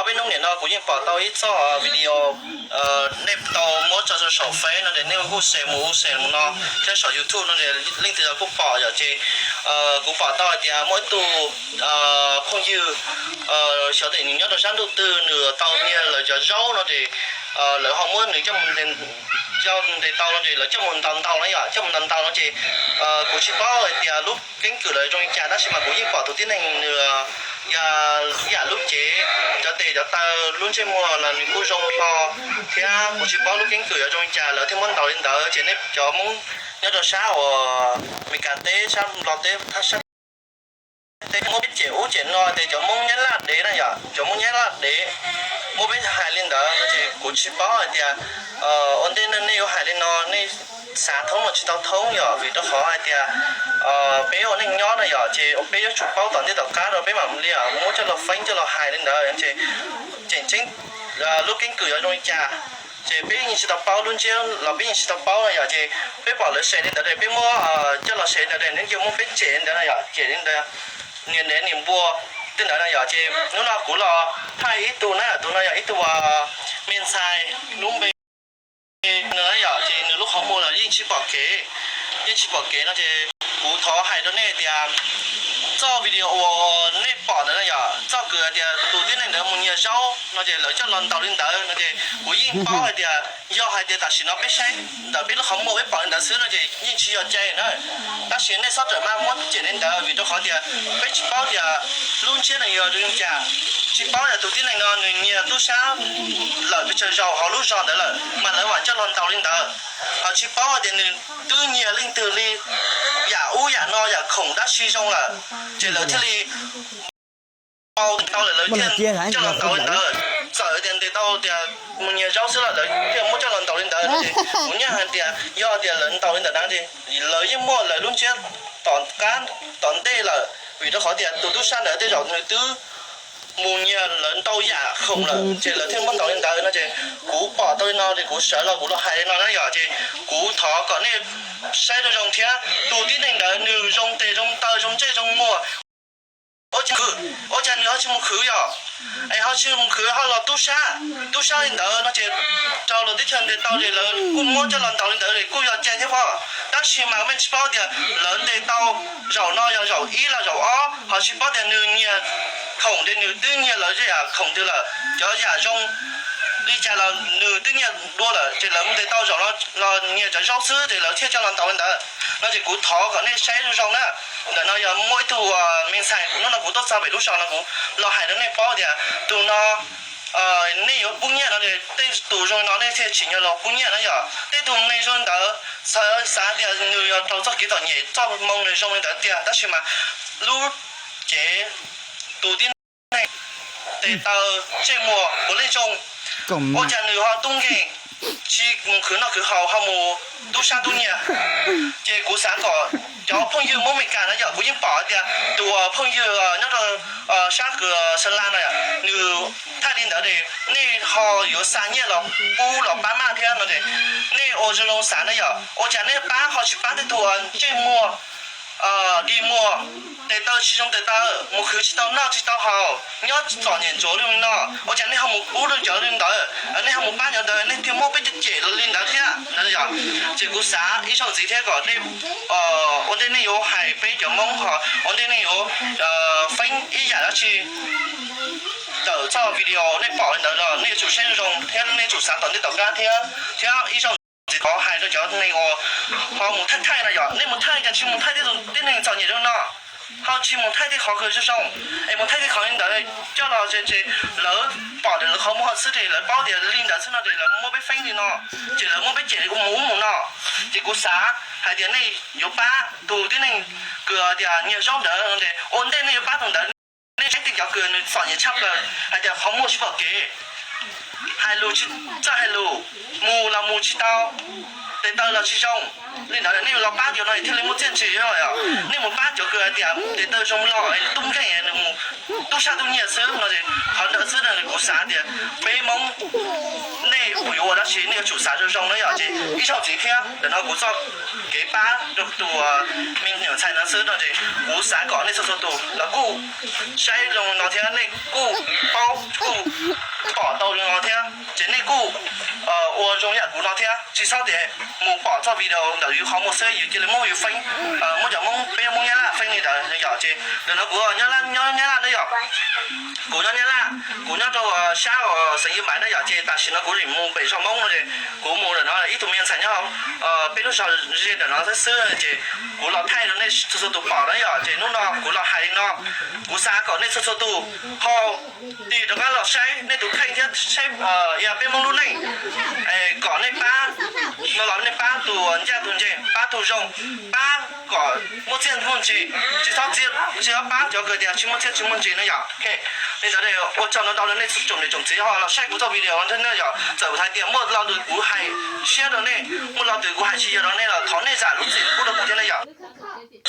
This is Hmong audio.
Ob peb hnub nim no kuv yeej pom tau ib txoj video nej tau muab tso saum Fev no ces nej kuj share mus ua share mus no thiab saum YouTube no ces leej twg los kuj pom yom ces kuv pom tau hais tias muaj ib tug phooj ywg xyov tias nws nyob rau sab ntuj twg nws tau nias lawv cov zaub no ces lawv ho muab nws coj mus ntes tau no ces lawv coj mus ntaus ntaus no yom, coj mus ntaus ntaus no ces kuv tsis paub hais tias lub keeb kwm lawv zoo li cas tab sis mas kuv yeej pom tus tib neeg nws yam lub cev cov tes cov taw lub ntsej muag los nws kuj zoo hlo thiab kuv tsis paub lub keeb kwm yuav zoo li cas lawv thiaj muab ntaus li ntawd ces nej cov Hmoob nyob rau sab uas Meskas teb sab Nplog teb sab teb muab peb cem ub cem no tias cov Hmoob Nyab Laj dev na yom, cov Hmoob Nyab Laj dev muab peb hais li ntawd no ces kuv tsis paub hais tias ua ntej nej yuav hais li no nej xav thoob los tsis tau thoob yom, vim rau qhov hais tias peb ua neej nyob na yom ces peb yuav tsum paub tom ntej tom qab rau peb mam li muab coj los feeb coj los hais li ntawd ces tseem ceeb lub keeb kwm yuav zoo li cas ces peb yeej tsis tau paub, lub ntsiab los peb yeej tsis tau paub no yom ces peb pom lawv share li ntawd es peb muab coj los share li ntawd es nws cia muab peb cem li ntawd no yom, cem li ntawd, nias dev nias npua tej ntawd no yom ces hnub no kuv los thaij ib tug na, tus no yog ib tug me ntxhais lub npe no yom ces nws lub qhov muag los yeej tsis pom kev, yeej tsis pom kev no ces kuv thov hais rau nej tias txoj video uas nej pom ntawd no yom, txoj kws tias tus tib neeg ntawd mus nyiag zaub no ces lawv coj los ntaus li ntawd no ces kuv yeej paub hais tias yog hais tias tam sim no peb saib ntawm peb lub qhov muag peb pom li ntawd xwb no ces yeej tsis yog cai na. Tab sis nej txhob rawm maj muab cem li ntawd vim rau qhov tias peb tsis paub tias lub ntsiab nws yog zoo li cas, tsis paub tias tus tib neeg no nws nyiag tub sab lawm pes tsawg zaus hauv lub zos ntawd lawm mas lawv vam coj los ntaus li ntawd, ho tsis paub tias nws twb nyiag leej twg li yam ub yam no yam khoom dab tsi zoo lawm ces lawv thiaj li ntes tau lawm lawv thiaj coj los ntaus li ntawd. Txawm tias ntes tau tias mus nyiag zaub xwb los lawv thiaj muab coj los ntaus li ntawd no ces kuv nyaj hais tias yog tias lawv ntaus li ntawd na ces lawv yeej muaj lawv lub ntsiab tom qab tom ntej lawm vim rau qhov tias tus tub sab ntawd tej zaum nws twb mus nyiag lawv ntau yam khoom lawm ces lawv thiaj muab ntaus li ntawd no ces kuv pom tau li no ces kuv sawv los kuv los hais li no na yom ces kuv thov kom nej saib zoo zoo thiab tus tib neeg ntawd nws zoo tes zoo taw zoo ntsej zoo muag ua cas nws ho tsis mus khwv yom, es ho tsis mus khwv ho los tub sab, tub sab li ntawd no ces rau lawv teb chaws ntes tau ces lawv kuj muab coj los ntaus li ntawd es kuj yog cai thiab pob. Tab sis mas mej tsis paub tias lawv ntes tau zaum no yog zaum ib los zaum ob ho tsis paub tias nws nyiag khoom ces nws twb nyiag lawv zej yam khoom twg lawm, cov yam zoo li cas los nws twb nyiag dua lawm ces lawv ntes tau zaum no los nyiag cov zaub xwb ces lawv thiaj coj los ntaus li ntawd no ces kuv thov kom nej saib zoo zoo na. Ntawm no yog muaj ib tug me ntxhais kuv hnub no kuv tuaj txog pem lub zos no kuv los hais rau nej paub tias tus no nej yuav pub nyiaj no tej tus zoo no nej thiaj tsim nyog los pub nyiaj na yom. Tej tus neeg zoo li ntawd xav tias nws yog raug txoj kev txom nyem txoj moo nws zoo li ntawd tiag tab sis mas lub cev tus tib neeg tes taw ntsej muag puav leej zoo, ua cas nws ho tub nkeeg tsis mus khwv noj khwv haus ho mus tub sab tub nyiag. Ces kuv xav kom cov phooj ywg Hmoob Meskas na yom, kuv yeej pom tias tus phooj ywg nyob rau sab kws Sa La no nws thaij li ntawd es nej ho yuav xa nyiaj los pub los pab maj thiab no es nej ua zoo zoo xav na yom, ua cas nej pab ho tsis pab tej tus ntsej muag dig muag, tes taw tsis zoo tes taw, mus khwv tsis tau noj tsis tau haus, nyob txom nyem ntsuav li no, ua cas nej ho mus pub rau cov li ntawd, nej ho mus pab cov ntawd nej thiaj muab peb cem cem li ntawd thiab no yom. Ces kuv xav ib zaug ntxiv thiab kom nej ua ntej nej yuav hais peb cov Hmoob ho ua ntej nej yuav feeb ib yam dab tsi ntawm txoj video nej pom li ntawd los nej yuav tsum saib zoo zoo thiab nej tsum xav tom ntej tom qab thiab. Thiab ib zaug ntxiv thov hais rau cov neeg uas ho mus thaij thaij no yom, nej mus thaij cas tsis mus thaij tej tib neeg txom nyem zoo no, ho tsis mus thaij tej qhov kws zoo zoo, es mus thaij tej qhov li ntawd coj los ces lawv pom lawv qhov muag xwb ces lawv paub tias li ntawd xwb no ces lawv muab peb feeb li no, ces lawv muab peb cem mus ub mus no. Ces kuv xav hais tias nej yuav pab tus tib neeg kws tias nyiag zaub ntawd no ces ua ntej nej yuav pab tus ntawd nej saib tej cov kws nws txom nyem tshaj plaws hais tias qhov muag tsis pom kev, hais lus tsis txawj hais lus, mus los mus tsis tau, tes taw los tsis zoo. Li ntawd nej los pab cov no thiaj li muaj txiaj ntsig. Nej mus pab cov kws hais tias tes taw zoo los tub nkeeg nws mus tub sab tub nyiag xwb no es qhov ntawd xwb no kuv xav tias peb Hmoob nej puas yuav ua dab tsi nej yuav tsum xav zoo zoo na yom. Ces ib zaug ntxiv thiab ntawm no kuv txoj kev pab rau tus me nyuam ntxhais no xwb no es kuv xav kom nej txhua txhua tus los kuj saib zoo no thiab nej kuj paub kuj pom tau li no thiab ces nej kuj ua zoo yam kuv no thiab, tsis txhob tias mus pom txoj video ntawm yus qhov muag xwb yus cia li muab yus feeb, muab cov Hmoob, peb Hmoob Nyab Laj feeb li ntawd yom. Ces ntawm no kuv nyob Nyab Laj ne yom, kuv nyob Nyab Laj, kuv nyob rau sab uas xeev Yij Npaiv na yom. Ces tam sim no kuv mus pem zos Hmoob no ces kuv mus ntawm no ib tug me ntxhais nyob peb lub zos ze ntawm no xwb xwb ces kuv los thaij rau nej txhua txhua tus pom na yom. Ces hnub no kuv los hais li no, kuv xav kom nej txhua txhua tus ho tig rov qab los saib nej tus kheej thiab saib peb Hmoob lub neej, kom nej pab, no los nej pab tus ncaj tus ncees, pab tus zoo, pab kom muaj txiaj muaj ntsig, tsis txhob, tsis txhob pab cov kws tias tsis muaj txiaj tsis muaj ntsig na yom. Li ntawd ua tsaug ntau ntau rau nej tsoom niam tsoom txiv ho los saib kuv txoj video thiab na yom. Txawm hais tias muaj lo lus kuv hais siab rau nej, muaj lo twg kuv hais tsis yog rau nej los thov nej zam lub txim pub rau kuv thiab na yom.